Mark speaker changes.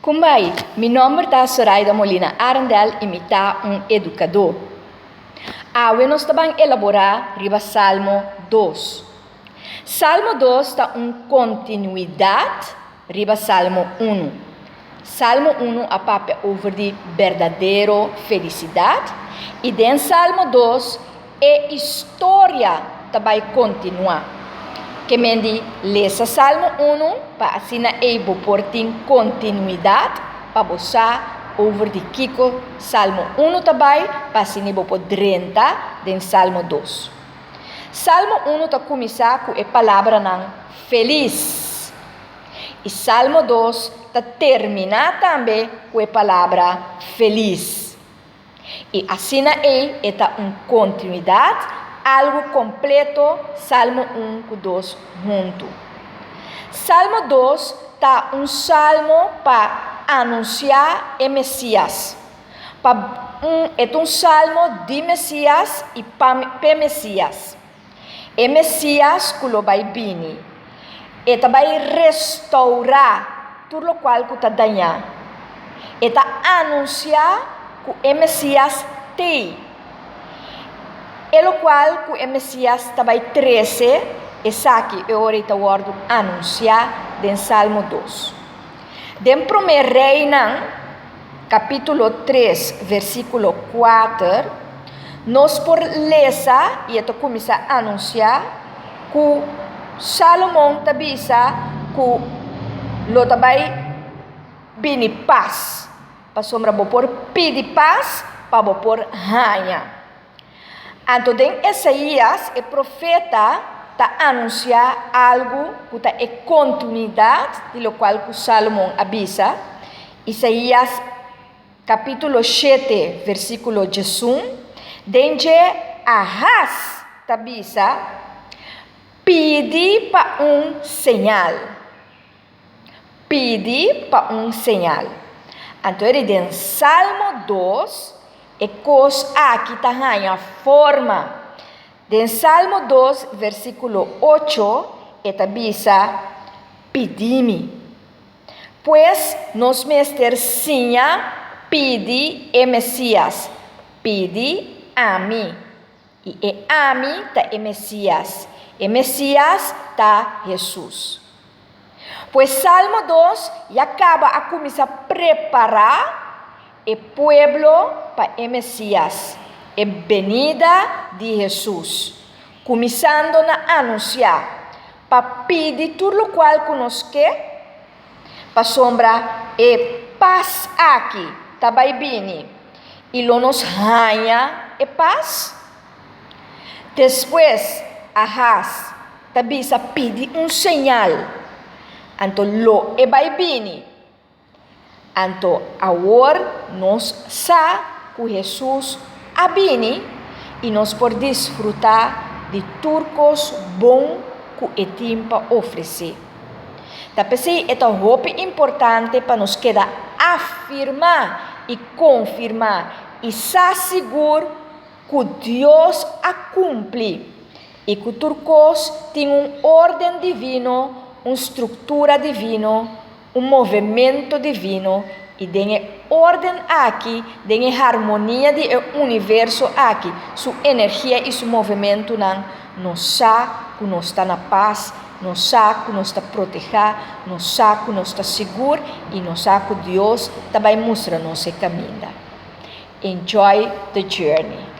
Speaker 1: Kumbai, mi nòmber ta Soraida Molina Arendel i mi ta un edukadó. Awe nos ta ban elaborá riba Salmo dos. Salmo dos ta un kontinuidat riba Salmo unu. Salmo unu a papia over di berdadero felisidat i den Salmo dos e historia ta bai kontinuá. Ke men di lesa Salmo unu pa asina ei bo por tin kontinuidat pa bo sa over di kiko Salmo unu ta bai pa asina bo por drenta den Salmo dos. Salmo unu ta kuminsá ku e palabranan felis. I Salmo dos ta terminá tambe ku e palabra felis. I asina ei e ta un kontinuidat, algu kompleto, Salmo un ku dos huntu. Salmo dos ta un salmo pa anunsiá e Mesias. Pa un, e ta un salmo di Mesias i pa p'e Mesias. E Mesías ku lo bai bini. E ta bai restourá tur lokual ku ta dañá. E ta anunsiá ku e Mesías t'ei. E lokual ku e Mesías ta bai trese, esaki e ora ei ta wòrdu anunsiá den Salmo dos. Den Promé Reinan, kapítulo tres, versíkulo kuater, nos por lesa i e ta kuminsá anunsiá ku Salomon ta bisa ku lo ta bai bini pas, pasobra bo por pidi pas pa bo por haña. Anto den Esaías e profeta ta anunsiá algu ku ta e kontinuidat di lokual ku Salomon a bisa. Isaías kapítulo shete versíkulo diesun, den dje Ahas ta bisa, Pidi pa un señal. Pidi pa un señal. Anto eri den Salmo dos e kos aki ta haña forma. Den Salmo dos versíkulo ocho e ta bisa, Pidi mi. Pues nos mester siña pidi e Mesías, Pidi ami. I e ami ta e Mesías. E Mesías ta Hesus. Pues Salmo dos ya kaba a kuminsá prepará e pueblo pa e Mesías, e benida di Hesus, kuminsando na anunsiá pa pidi tur lokual ku nos ke, pasobra e pas aki ta bai bini i lo nos haña e pas? Despues Ahas ta bisa pidi un señal, anto lo e bai bini. Anto awor nos sa ku Hesus a bini i nos por disfrutá di tur kos bon ku e tin pa ofresé. Ta p'esei e ta hopi importante pa nos keda afirmá i konfirmá i sa sigur ku Dios a kumpli i ku tur kos tin un órden divino, un struktura divino, un movemento divino i den e órden aki, den e harmonia di e universo aki, su energia i su movementunan, nos sa ku nos ta na pas, nos sa ku nos ta protehá, nos sa ku nos ta sigur i nos sa ku Dios ta bai mustra nos e kaminda. Enjoy the journey!